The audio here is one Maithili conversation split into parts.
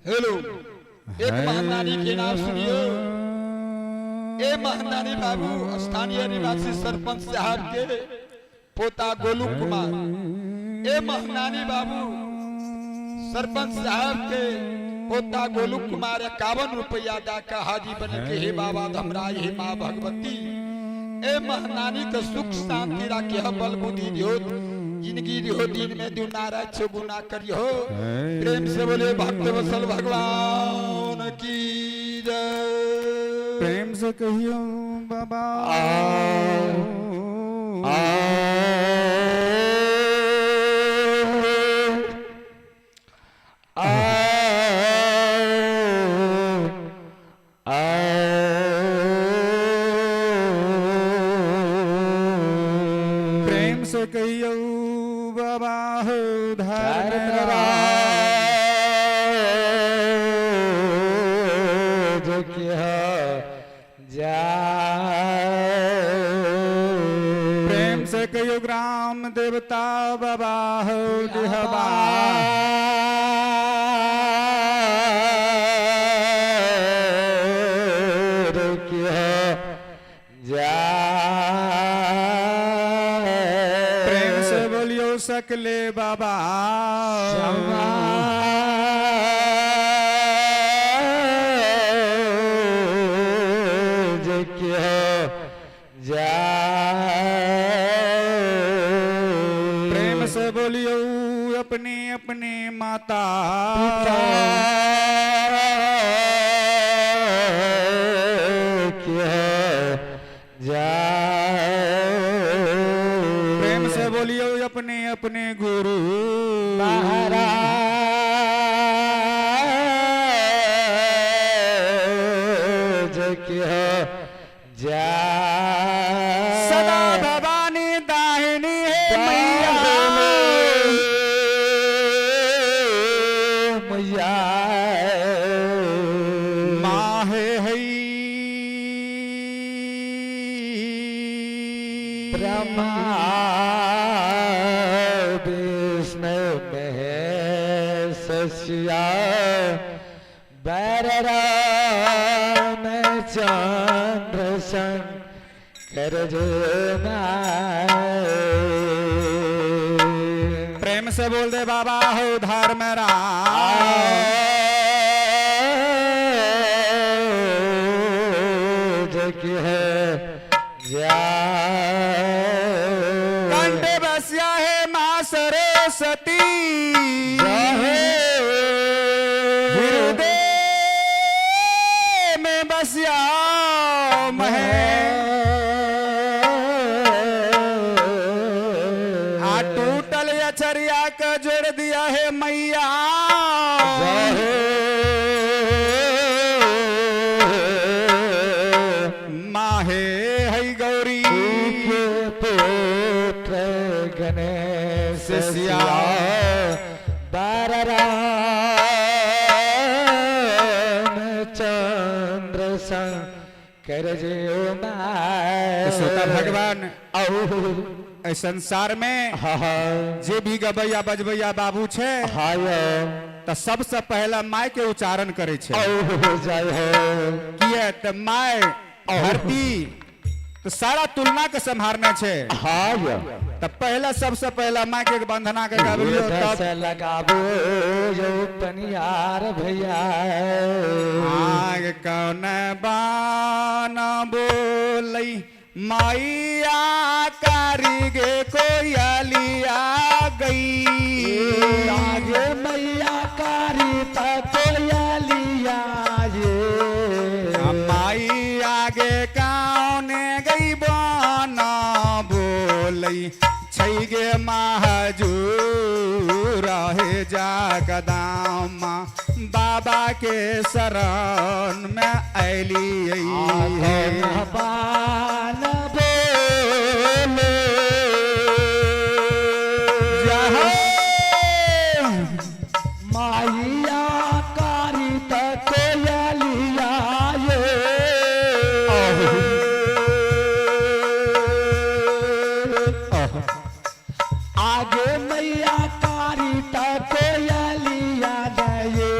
हेलो, एक महादानी के नाम सुनियो। ए महादानी बाबू स्थानीय निवासी सरपंच साहब के पोता गोलू कुमार। ए महादानी बाबू सरपंच साहब के पोता गोलू कुमार 51 रुपया दा का हाजी बने के हे बाबा धमराज, हे माँ भगवती, ए महादानी के सुख शांति राखे, बल बुद्धि दियो, जिंदगी दियो, दिन में दुना रात चौगुना करियो। प्रेम से बोले भक्त वत्सल भगवान की जय। प्रेम से कहियो बाबा। प्रेम से कहियो बाबा हो धर्मराज की जा। प्रेम से कहियो ग्राम देवता बाबा हो देहबा। जा। प्रेम से बोलियो सकले बाबा। जा। प्रेम से बोलियो अपने अपने माता जा। प्रेम से बोलियो अपने अपने गुरु महाराज की जा। सदा भवानी दाहिनी है मैया। मैया माहे है ब्रह्मा विष्णु महेश सिया बलराम चंद्र शंकर प्रेम से बोल दे बाबा हो धर्मराज की है जा। कंठे बसिया है माँ सरस्वती, हृदय में बसिया महे। आ टूटल अचरिया का जोड़ दिया है मैया। माहे है गौरी के पुत्र गणेश सिया। बलराम चंद्र शंकर श्रोता भगवान, एहि संसार में जे भी गबैया बजबैया बाबू छै तऽ सबसे पहला माय के उच्चारण करै छै। जय हो। किया तऽ माय धरती तऽ सारा तुलना के सम्हारने छै। तऽ पहला सबसे पहला माय के वंदना के गाबियो तब लगाबो यो पनियार भैया। आग कौन बान बोलई मैया कारिगे कोयलिया गई। आगे मैया कारी कोयलिया ये। माई आगे कौन गई बान बोलई छैगे महाजूर हे जगदम्बा बाबा के शरण में ऐली हे। बान बोले जय मैया कारी कोयलिया ये। आगे मैया कारी कोयलिया ये।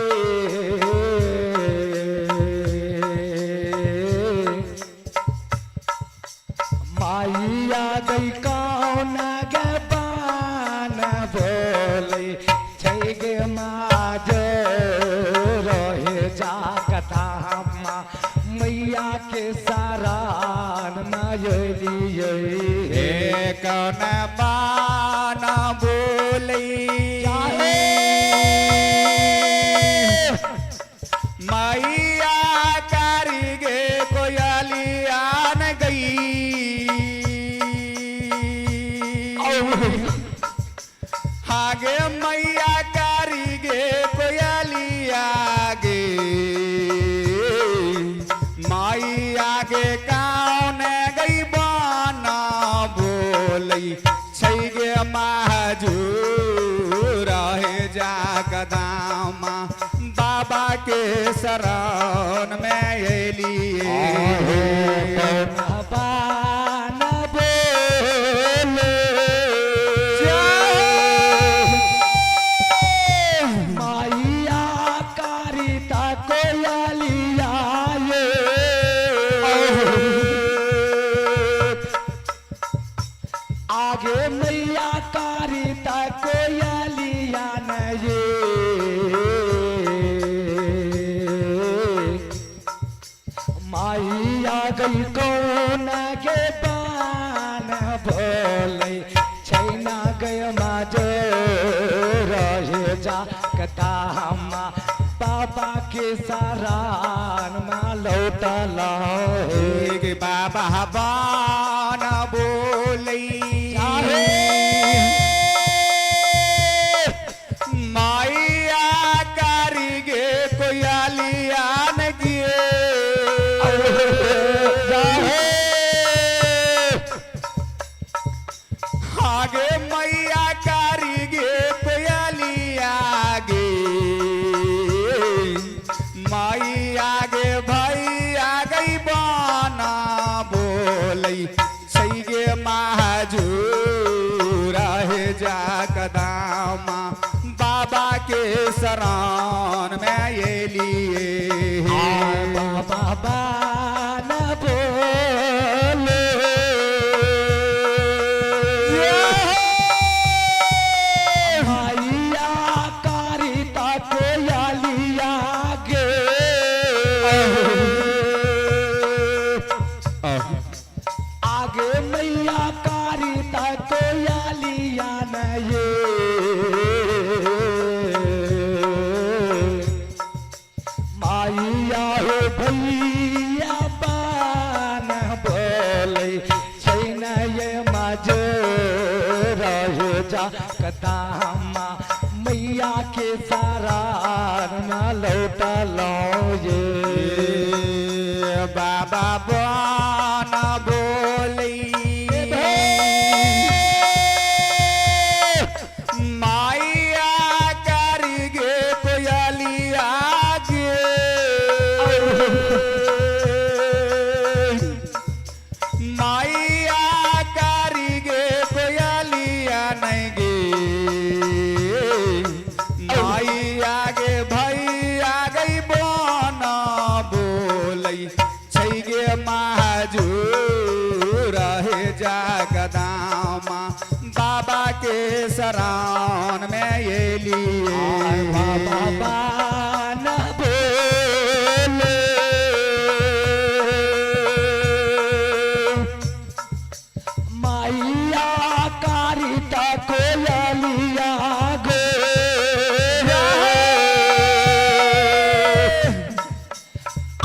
के सारान मायलिए। हे कौन बाना बोली मैया कारी गे कोयलिया न गई। आगे मैया कारी गे कोयलिया गे माई आगे कौन गई बाना बोली छै गे महाजूर हे जा कदामा बाबा के शरण में एलिए। बान बोले मैया कारिता कोयलिया ये। आगे मैया कारिता कोयलिया न ये। माइया गई कौन के बान बोले छैना गय माजो रहे जा कतामा बाबा के सारान मा लौटला हे। गे बाबा बाना बोली माइया कारी गे कोयलिया न गे। आगे मैया कारी गे कोयलिया गे माई आगे भैया गई बाना बोलई छै गे महाजूर हे जा कदामा बाबा के शरण में एलिए। बाबा बान बोले मैया कारिता कोयलिया गे। आगे मैया कारिता कोयलिया न ये। माइया हो भैया बान बोले छैन ये माजो रहे जा कदामा मैया के सारान मा लौटलो ये। बाबा बाना बोली माइया कारी गे कोयलिया गे माइया कारी गे कोयलिया नहीं गे माइया गे भैया गई बाना बोलई छै गे महाजूर हे जा कदामा बाबा के शरण में एलिए। बाबा बान बोले मैया कारिता कोयलिया गे।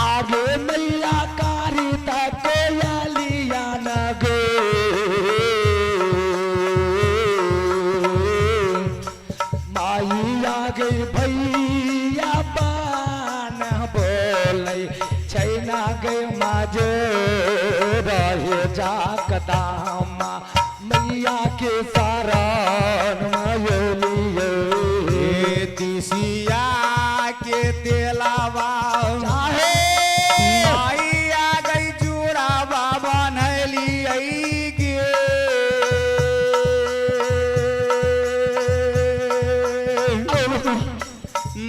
आगे मैया कारिता कोयलिया न गे। माइया गे भैया बान बोले छैना गे माजो रहे जा कदामा मैया के सारान मायलिए। तीसिया के तेलावा चाहे माइया गई चूड़ावा बनली गे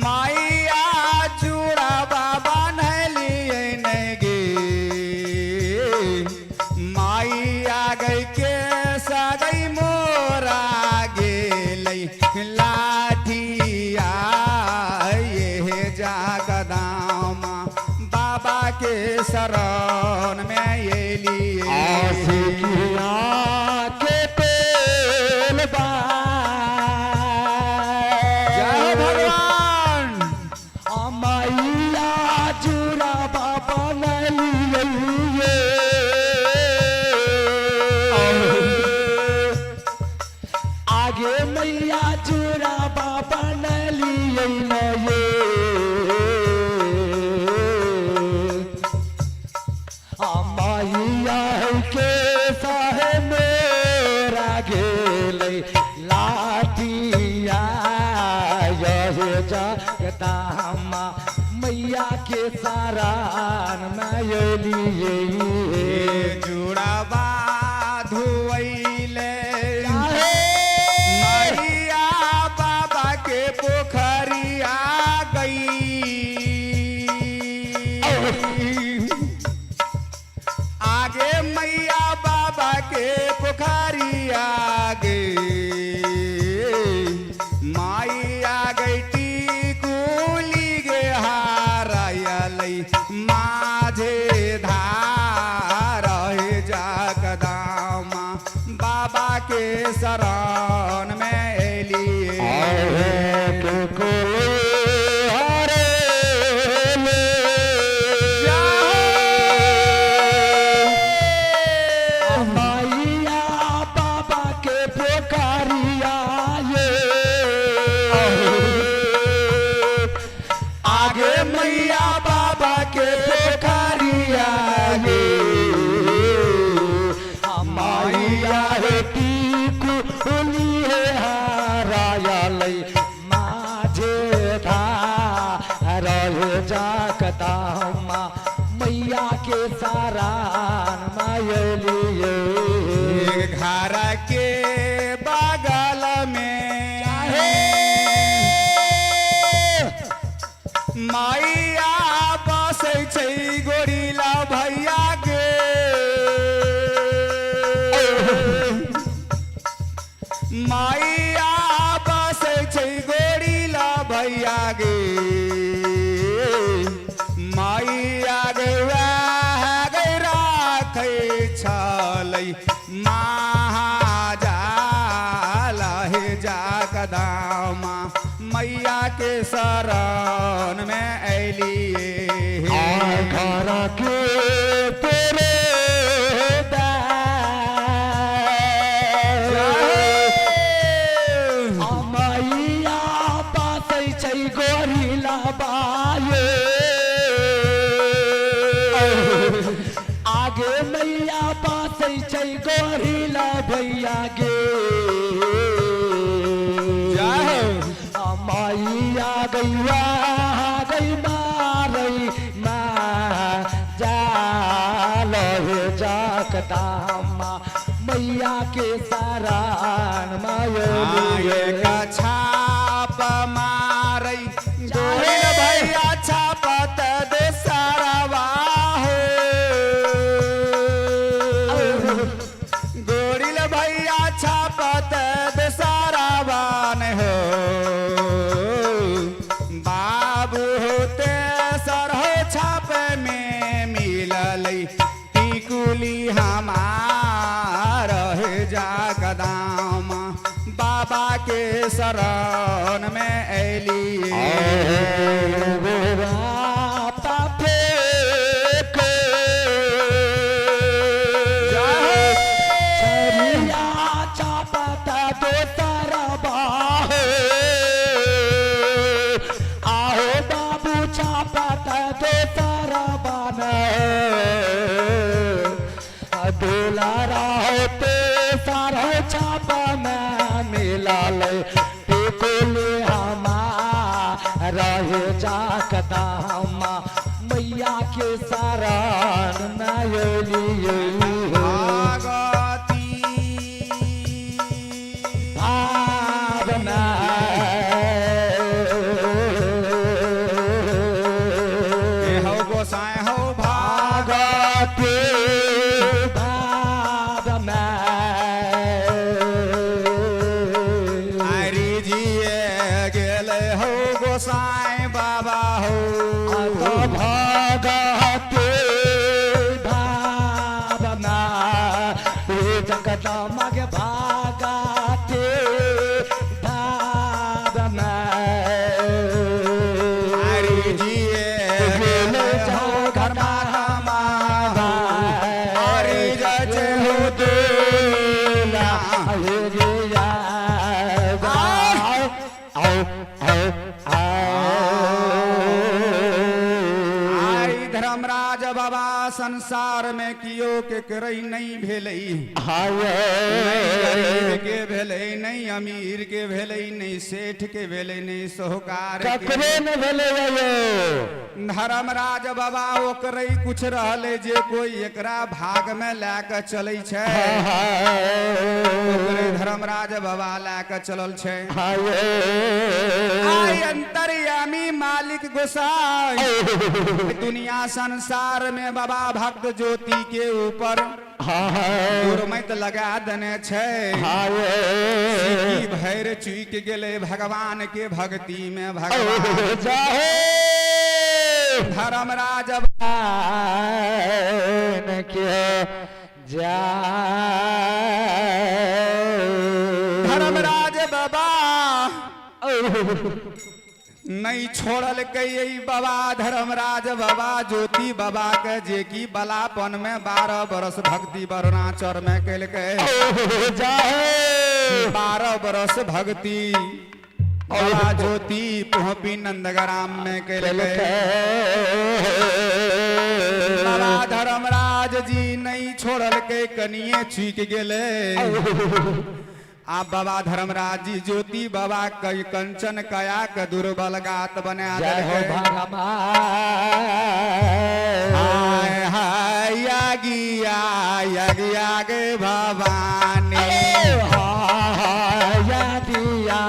माइया चूड़ावा बनली नहीं गे माइया गई के सगई मोरा गेलई लाठिया ये जा कदामा बाबा के शरण। आशिकिया के तेल बा। जय हो भगवान। मैया जुरा बाबा नलिए, आगे मैया जुरा बाबा नलिए नये। मैया के साहे मेरा गेलै लाठिया, यह जगदामा मैया के सारान में हे जुड़ावा धोइले मैया बाबा के पोखरिया गई। आगे मैया बाबा के पोखरिया गई, माई आ गई टिकुली गे हारायलै माझे धार हे जगदामा बाबा के शरण में एलिए। मैया बाबा के पोखरिया ये, आगे मैया बाबा के पोखरिया ये, मैया हे टिकुली हे हारायलै माझे धार हे जगदामा मैया के सारान मायलिए। घर के बगल में मैया बसै छै गोरिला भैया के, मैया बसै छै गोरिला भैया गे, मैया गे वएह गे राखै छलै महाजाल हे जगदामा मैया के शरण में एलिए। घर के तेरे मैया पासै छै गोरिला बाये, आगे मैया पासै छै गोरिला भैया गे, मैया गैया गै मारै मा जाल हे जगदामा मैया के सारान मायलिए। छाप मारै गोरिल भैया छापत दोसरवा हो, गोरिल भैया छापत दोसरवा न हो, बाबू होते सर हो छाप में मिललै टिकुली हमार हे जगदामा बाबा के शरण में एलिए। आहो बाबू चापत दोसर बान, दुलारा होते सारो छाप में मिलल टिकुली हमार हे जगदामा मैया के शरण में एलिए। भागती भावना हो गोसाई हो भाग भागती भावना आरी जिए गेल हो गोसाई बाबा हो, भागती भावना धर्मराज बाबा संसार में कियो के करई नहीं भेलै, नहीं गरीब के भेलै, नहीं अमीर के भेलै, नहीं सेठ के भेलै, नहीं साहूकार के। ककरो न भेलै यौ। धर्मराज बाबा ओकरे कुछ रहलै जे कोई एकरा भाग में लए के चलै छै, ओकरे धर्मराज बाबा लए के चलल छै। आइ अंतर्यामी मालिक गोसाई दुनिया संसार में बाबा भक्त ज्योति के ऊपर गुरमैत लगा देने छै। सिक्की भरि चुकि गेलै भगवान के भक्ति में भगवान धर्मराज के जा। धर्मराज बाबा नहीं छोड़लकै बाबा धर्मराज बाबा ज्योति बाबा के, जे कि बलापन में 12 बरस भक्ति वरुणाचर में केलकै। 12 बरस भक्ति बाबा ज्योति पोहपी नंदग्राम में केलकै। बाबा धर्मराज जी नहीं छोड़लकै, कनिए चुकि गेलै। आ बाबा धर्मराज जी ज्योति बाबा कई कंचन कया के दुर्बल गात बना जय हो देलकै। भगवान। हाय हाय यागिया यागिया गे भवानी, यादिया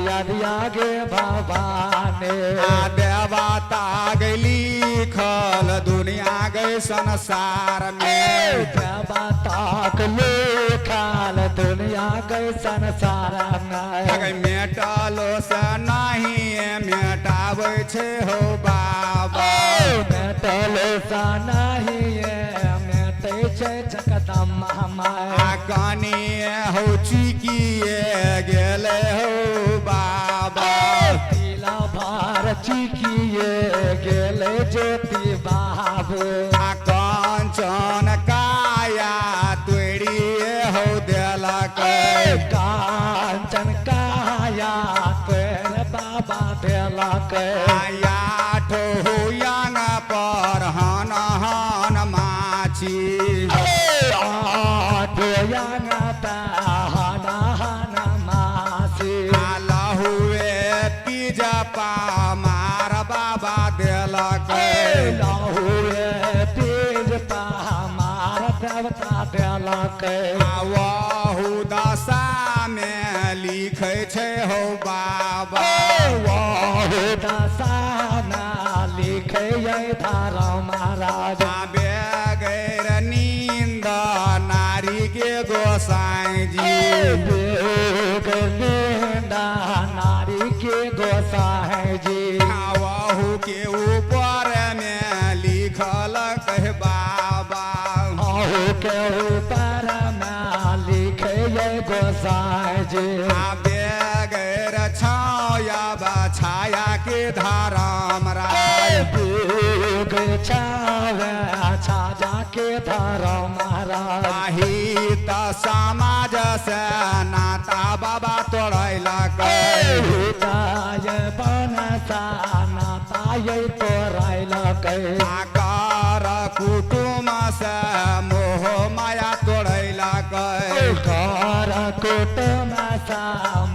यादिया गे भवानी। आ देवता गे लिखल दुनिया गे संसार में, देवताक लिखल दुनिया के संसार में। मेटलो से नहीं मेटाबै छै हो बाबा, मेटल सा नहीं मेटै छै जगदम्बा माय। आ कनिए हो चिकिए गेलै हो बाबा, तिला भार चिकिए गेलै ज्योति बाबू। आ कंचन काया तोड़िए हो देलक, कांचन काया तोर बाबा देलक। आया ठो यांग पर हन हन माछी, आठ यांग हना हना मासी। आ लहुए तीज पा मार बाबा देलक, लहुए तीज पा मार देवता देलक। आ वहु दशा में लिखै छै हो बाबा, वहु दशा लिखै धर्म महाराज। आ बेगैर नींद नारी के गोसाई जी, नारी के गोसाई जी। वहु के ऊपर में लिखल कह बाबा, अहू के ऊपर में लिखे गोसाई जी। आ बेगैर छाया बा छाया के धर्म राय, छाजा के धर्म महाराज। आही त समाज से नाता बाबा तोड़ैलक, बनसा नाता तोड़ैलक। आ कर कुटुम से मोह माया तोड़ैलक, कर कुटुम सा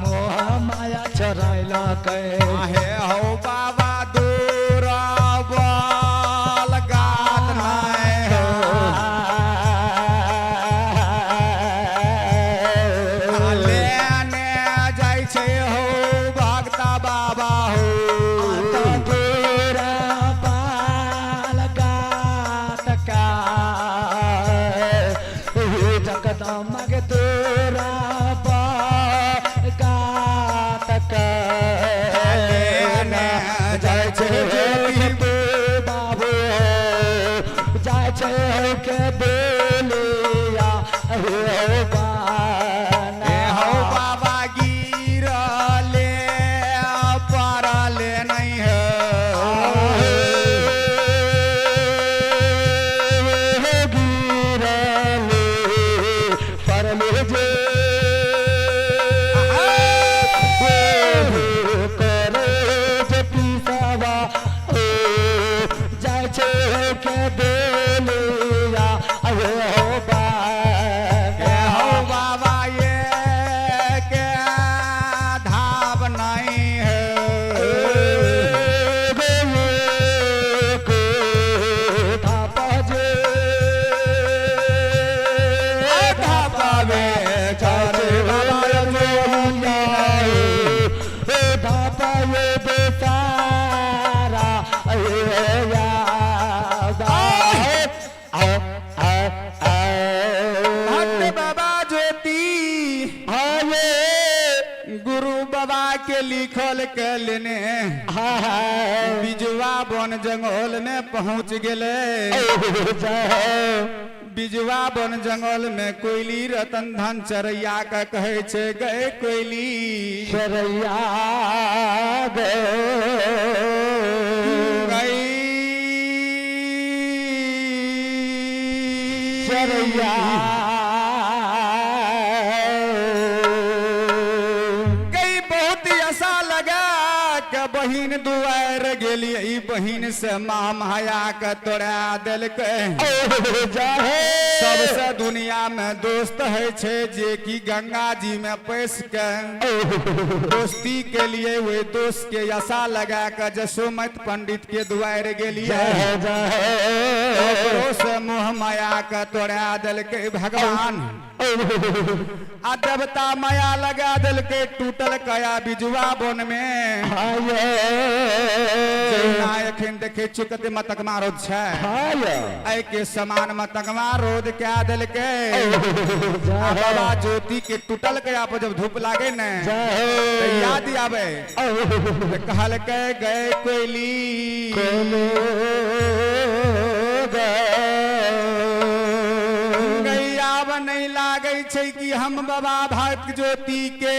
मोह माया चोरैलक। हे हौ बाबा दूर बल गात नहीं हो, लेने जाइ छै हो भक्ता बाबा हो, दूर बाल गात का जगदमग दूर बाल गात का लेने जाइ छै ज्योति बाबू जाइ छै के बोलिया हे हे हौ बाबा गिरले परले नहीं हो, गिरले परले जे करे जे पिसावा ओ जाइ छै के देलिया अरे हो के बाबा हो बाबा ये के धाब नहीं है। धापावे चारे बाबा भक्त बाबा ज्योति गुरु बाबा के लिखल के लेने बिजुआ वन जंगल में पहुंच गेले। बिजुआ वन जंगल में कोयली रतन धन चरैया के कहे छै गए कोयली चरैया गे गई चरैया गई बहुत आशा लगा के बहिन दुआर गेली, ई बहिन से माँ माया के तोड़ा देलकै। सबसे दुनिया में दोस्त है छे जे कि गंगा जी में पैस के दोस्ती के लिए वे दोस्त के आशा लगा के जसोमत पंडित के दुआर गेलिए, ओकरो से मोह माया के तोड़ा देलकै भगवान आ देवता माया लगा देलकै टूटल कया बिजुआ वन में। जहिना एखन देखै छियै कते मतकमा रोद छै, एहि के समान मतकमा रोद कए देलकै। आ बाबा ज्योति के टूटल कया पर जब धूप लागे ने तऽ याद आवे तऽ कहलकै गए कोयली गई आब नहीं लागै छै कि हम बाबा भक्त ज्योति के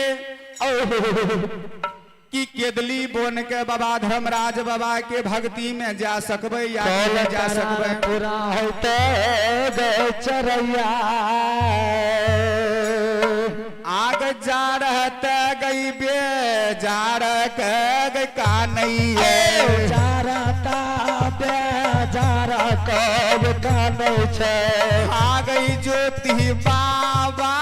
कि केदली बोन के बाबा धर्मराज बाबा के भक्ति में जा सकबै या नहि जा सकबै। पूरा होते गए चरैया आग जा रहते गई बे जा रह गई कानैये जारा ताबे जारा कब कानै छै। आ गई ज्योति बाबा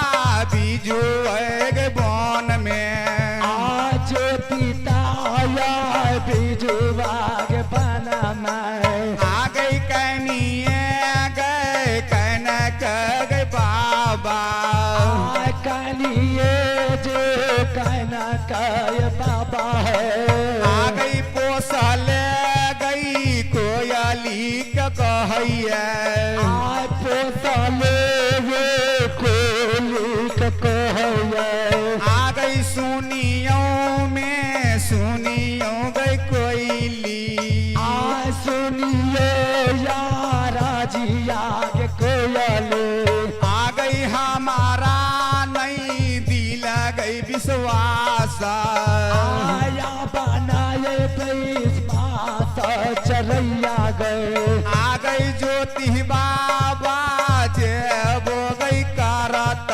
बीजू गए वन में। आ ज्योति ताया बिजुवाग बनामै आ गई कनिए गए कन गए बाबा। आ कनिए जे कना कय बाबा है। आ गई पोसल गई कोयली के कहैया। आ पोतले ये कोली के कहैया। आ गई सुनियो में सुनियो गई कोयली। आ सुनिए यारा जिया के कोयले। आ गई हमारा नहीं दिल गई विश्वास। आया बनाए विश्वास चरैया गए। आ गई ज्योति बाबा जे बो गई करत।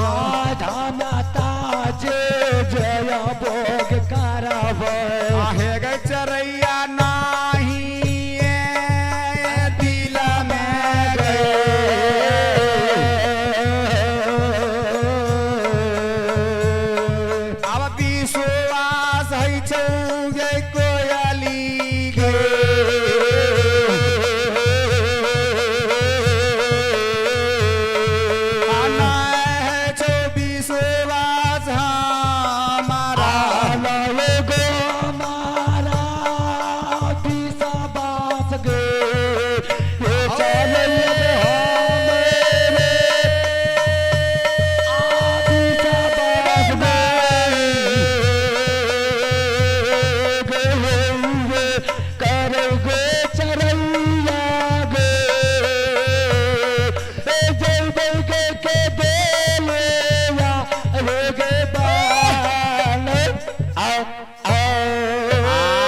आधा माता जे जय भोग करब। आहे गई चरैया नाही दिल में गए। अब विश्वास है छौ गे कोयली गे। आ नहि है छौ विश्वास हमारा। आलो गो मारा विश्वास गे ये चल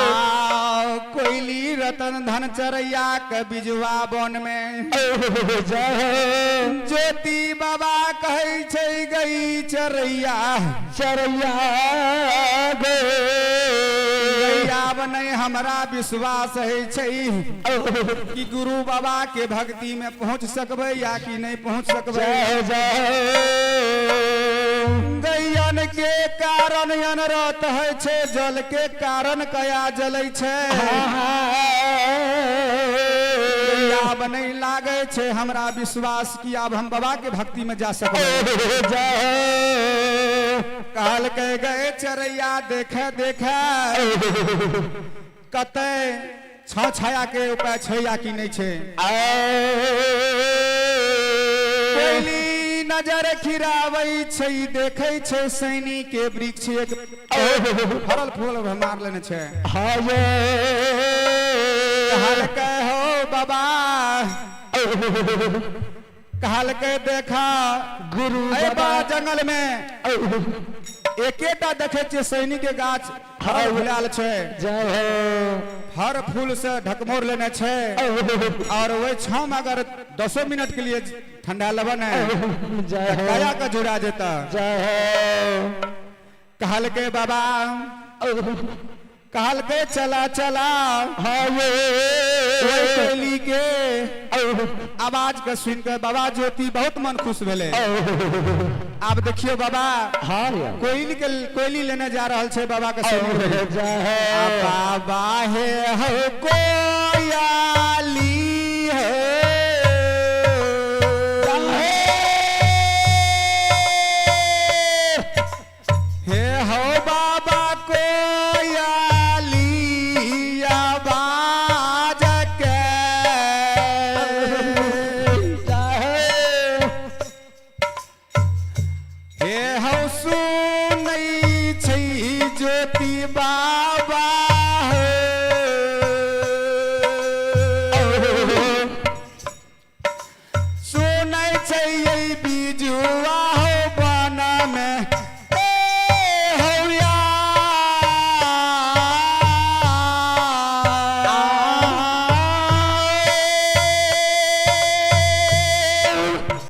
आ कोयली रतन धन चरैया के बिजुआ वन में ज्योति बाबा कहै छै गई चरैया चरैया गे गैया आब नहीं हमरा विश्वास है छै कि गुरु बाबा के भक्ति में पहुंच सकबै या कि नहीं पहुंच सकबै। जय जय। गैयन के कारण अनरत है छै, जल के कारण कया जलै छै। आब नहीं लागे छै हमरा विश्वास कि आब हम बाबा के भक्ति में जा सकबै। जय। कहलकै गए चरैया देखे देखे कतै छाव छाया के उपाय छै या कि नहीं छै। कोयली नजर खिराबै छै, देखै छै सैनी के वृक्ष एक फरल फूल मार लेने छै। कहलकै हो बाबा, कहलकै देखा गुरु एहि बाबा बड़ा जंगल में एकेटा देखै छियै सैनी के गाछ फरल फुलायल छै, जय हो। हर फूल से ढकमोर लेने छै और वही छाँव में अगर 10 मिनट के लिए ठंडा लेबे ने जय हो। काया के जुड़ा जेता। जय हो। कहलकै बाबा, कहलकै चला चला। ओहि कोयली के आवाज के सुन के बाबा ज्योति बहुत मन खुश भेलै। आब देखियो बाबा कोयली के कोयली लेने जा रहल छै बाबा के समीप। जय हो। आ बाबा हे हो कोयाली हे, हे हो बाबा कोयाली आवाज के, हे हौ सुनै छै ज्योति बाबा हे, सुनै छै बिजुआ